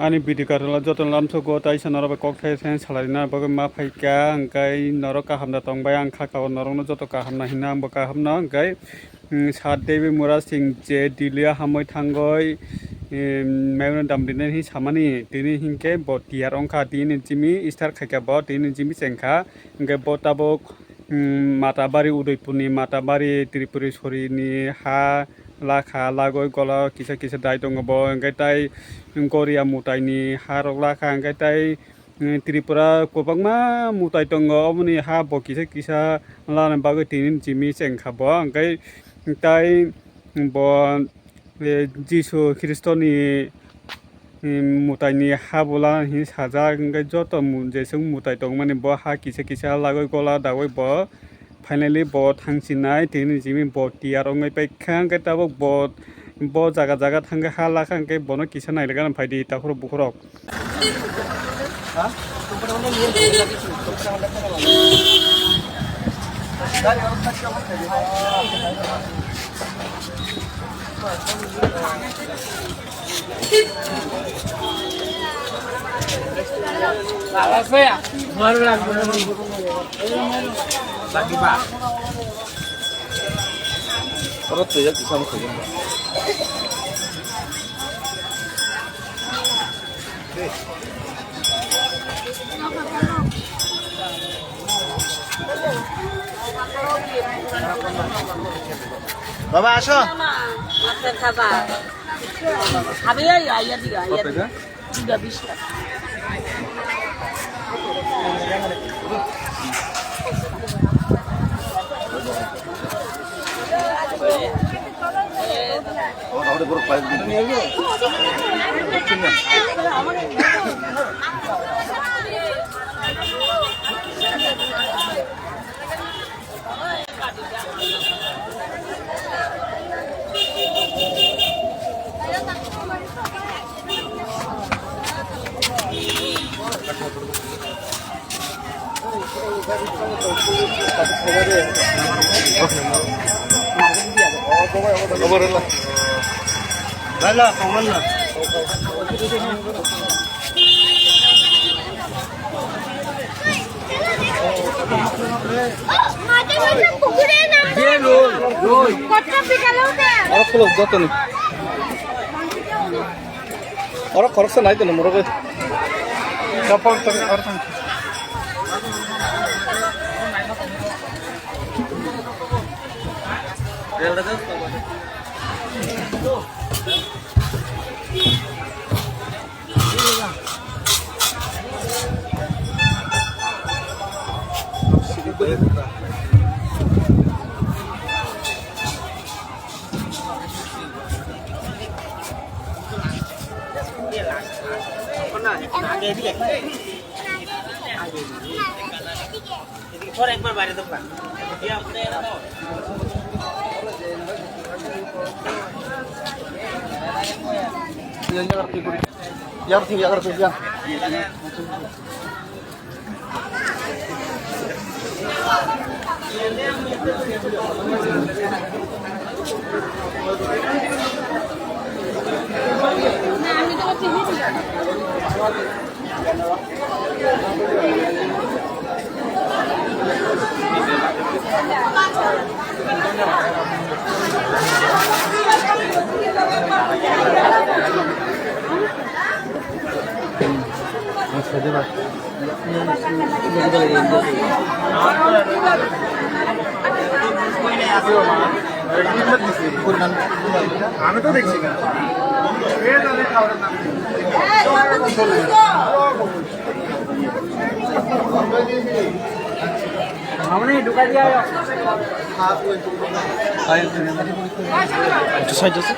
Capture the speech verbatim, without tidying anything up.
Ani video karla joto lamsogo taisa norok bai kok thai thai salai na bagwi ma phaikha, hwnkhe norok kaham da tongbai, ang kha kao norokno joto kaham na hinna, ang bo kaham no hwnkhe. Hmm, Sat Devi Murasing je Delhi o hamwi thangwi, em, maiwno dam rinai hinwi samani, tini hinkhe bo tiyar wngkha, tini jimi start khaikha bo, tini jimi chengkha, hinkhe bo tabuk, hmm, Matabari, Udaipurni Matabari, Tripureswarini ha lakha, lagwi gola kisa kisa dai tongo bo, hinkhe tai Goria Mutaini harok lakha, hinkhe tai Tripura kwbangma mutai tongo, oboni ha bo kisa kisa lana bagwi tini jimi chengkha bo, hwnkhe tai bo, eh, Jisu Khristoni, eh, mutaini ha bo lana hinwi sajak, hwnkhe joto mu-, jeswk mutai tongmani bo ha kisa kisa lagwi gola dagwi bo. Finally bo thangsinai tini jimi bo tiyar wngwi paikha, hwnkhe tabuk bo, bo jaga jaga thangkhe ha lakha, hwnkhe bono kisa nailaikhwna phaidi takhurok bukhurok. Oro twi jak kisa mo khaijakma. Baba, aso. Master khaba. Habe ya, ya, ya, diga, ya, diga. Diga bish taka. Oro khulok jotoni. Oro khoroksa nai tono morogo. Chapal tong, oro tong. আমি তো দেখছি না। একটু সাইড আছে।